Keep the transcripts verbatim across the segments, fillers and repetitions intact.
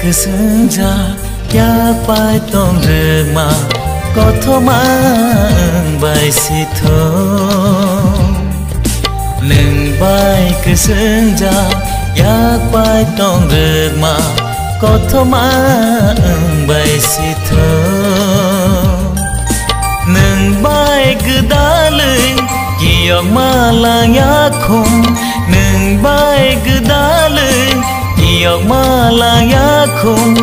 Swngjak yak pai tong rwkma, kothoma wng bai sithok. Nwng bai kwswngjak yak pai tong rwkma, kothoma wng bai sithok. Nwng bai gwdalwi kiyokma lang yakhung, nwng bai gwdalwi kiyokma lang yakhung,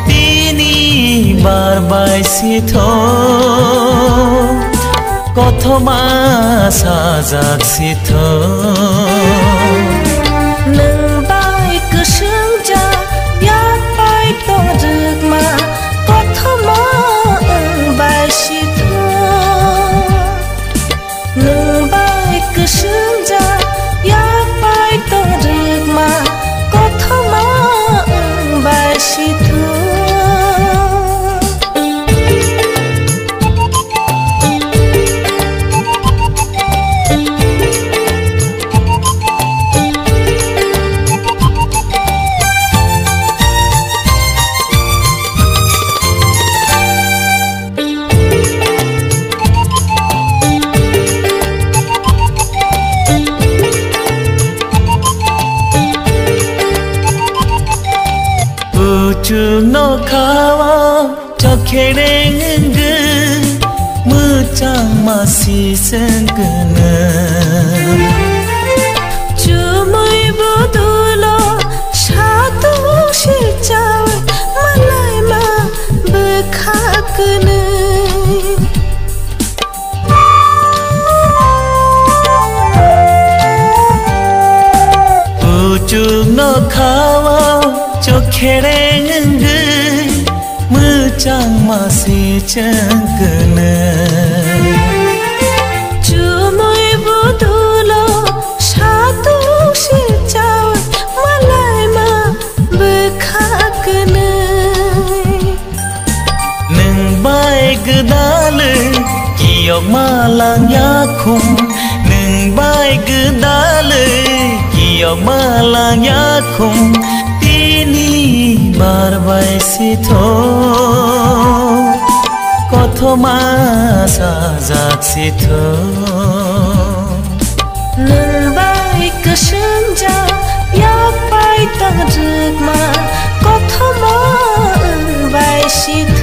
tini bar bai sithok, kothoma sajak sithok. Nwng bai kwswngjak yak pai tong rwkma, kothoma wng bai sithok. Nwng bai kwswngjak yak pai tong rwkma, kothoma wng bai sithok. Kuchuk nokha o chokhereng wngwi mwchangma si chwng kwnwi. Chumui bodulo satung si chawi malaima bwkha kwnwi. Kuchuk nokha o chokhereng wngwi mwchangma si chwng kwnwi. Chumui bodulo satung si chawi malaima bwkha kwnwi. Nwng bai gwdalwi kiyokma lang yakhung, nwng bai gwdalwi kiyokma lang yakhung, tini bar bai sithok, kothoma sajak sithok. Nwng bai kwswngjak yak pai tong rwkma, kothoma wng bai sithok.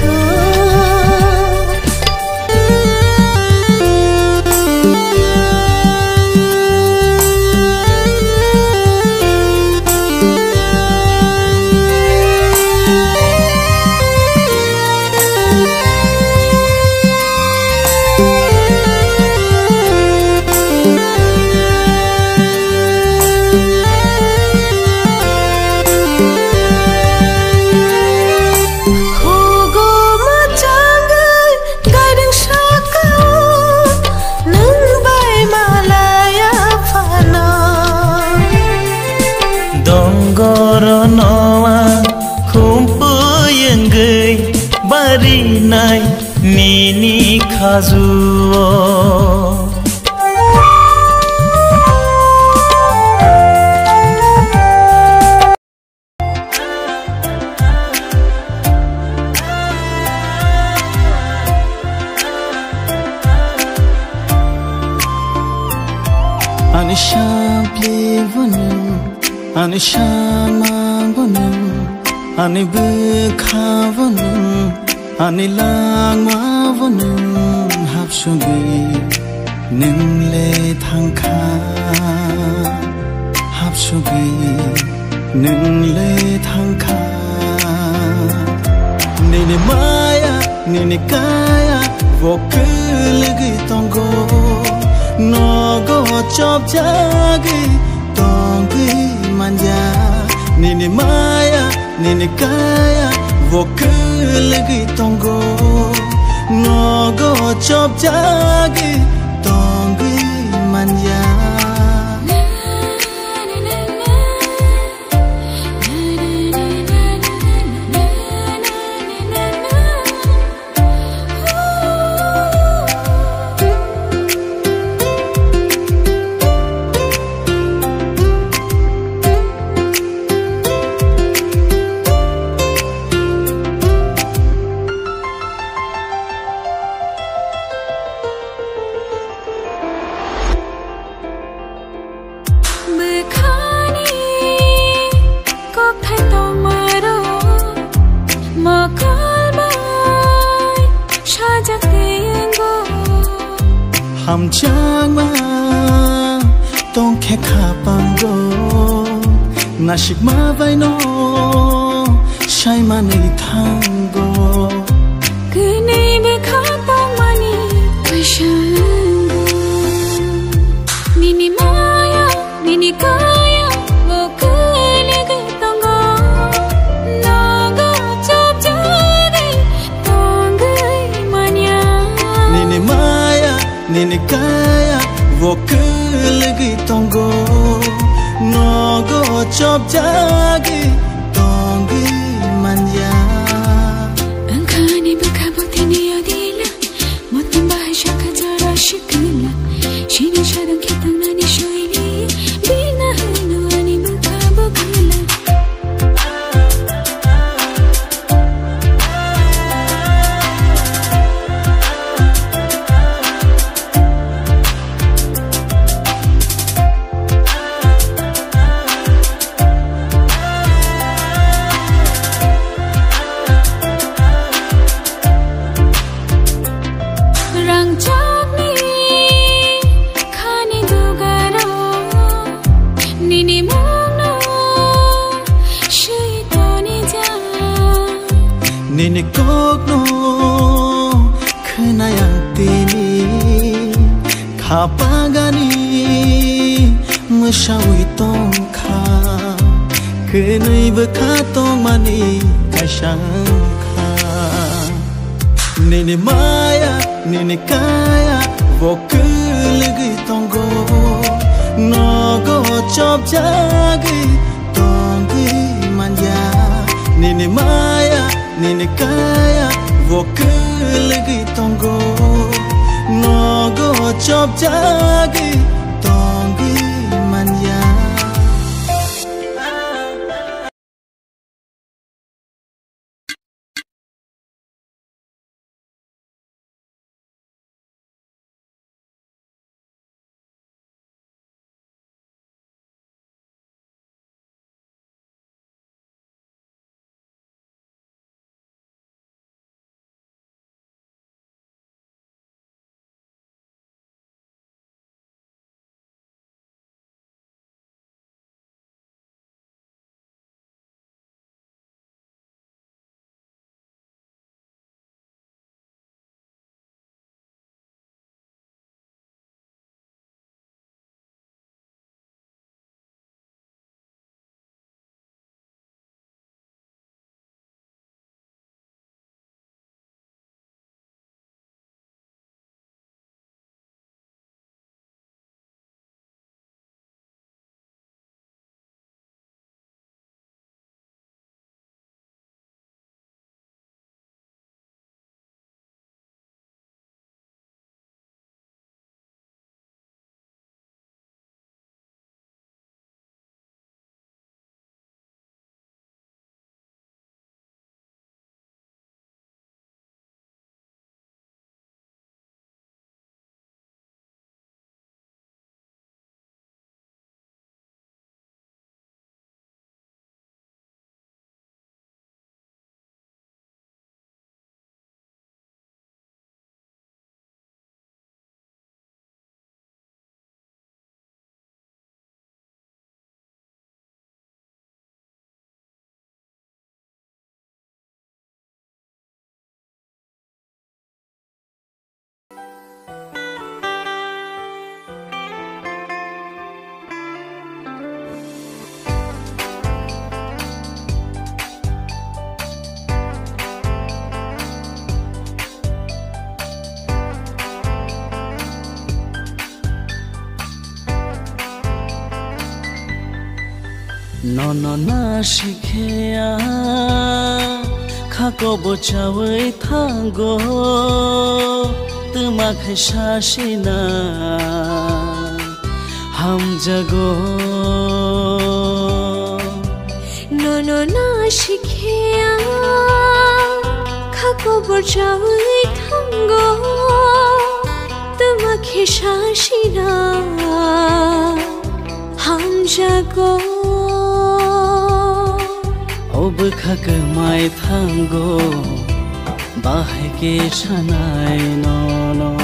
Hugo mwchangwi gaireng saka o nwng bai malaya phano. Dongoro noa khumpui wngwi barinai nini khajuo. Ani sampli bo nwng, ani samang bo nwng, ani bwkha bo nwng, ani langma bo nwng hapsugwi nwng le thangkha, hapsugwi nwng le thangkha. Nini maya, nini kaya, bo kwlwgwi tongo, nogo chopjagwi tongwi manya. Nini maya, nini kaya, bo kwlwgwi tongo, nogo chopjagwi tongwi manya. Kalbai sajak tei wngo. Hamjakma tongkhe khapango, nasikma baino saimanwi thango. Kwnwi bwkha tongmani kaisa wngo. Nini maya, nini kaya, bo kwlwgwi tongo. Nogo chopjagwi tongwi manya. Nini maya, nini kaya, bo kwlwgwi tongo. Nogo chopjagwi tongwi manya. Wngkhani bwkha bo tini odila. Motom bahai sakha jora sikla, sini sarang khe tangnani soili, bina hwno ani bwkha bo kwla. Rangchakni khani dugaro nini mungno swi tonijak. Nini kokno khwnai ang tini. Khapagani mwsawi tongkha, kwnwi bwkha tongmani kaisa wngkha. Nini maya, nini kaya, bo kwlwgwi tongo, nogo chopjagwi tongwi manya. Nini maya, nini kaya, bo kwlwgwi tongo, nogo chopjagwi tongwi manya. Nono na sikhe a kha kobo chawi thango, twma khe sasina hamjago. Nono na sikhe a kha kobo chawi thango, twma khe sasina hamjago. O Bwkha kwmai thango, bahai khe sanai nono.